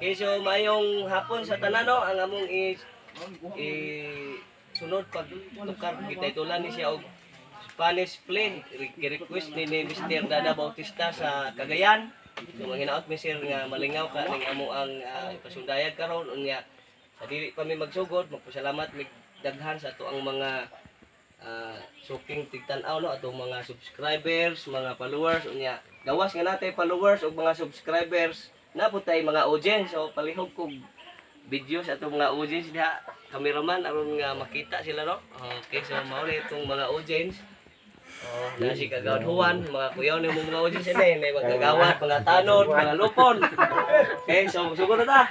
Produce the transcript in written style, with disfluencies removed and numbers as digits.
Okay, so mayong hapon sa tanan, no, ang among is i sunod pag tukar, gititulan ni siya og Spanish Flea. Request ni Mr. Dada Bautista sa Cagayan. So manghinaot mi, sir, nga malingaw ka ning amo ang ipasundayag karon. Unya sa dili pa mi magsugod, magpasalamat mig daghan sa ato ang mga suking tigtan-aw, no, atong mga subscribers, mga followers. Unya gawas nga natay followers ug mga subscribers, naa pod tay mga audience. So palihog kog video sa atong mga audience diha, cameraman, aron nga makita sila, no. Okay, so mao ni itong mga audience. Oh, na si Kagawad Juan, mga kuyaw ni mo mga audience ini, may mga kagawad, mga tanod, mga lupon. Okay, so sugod na ta.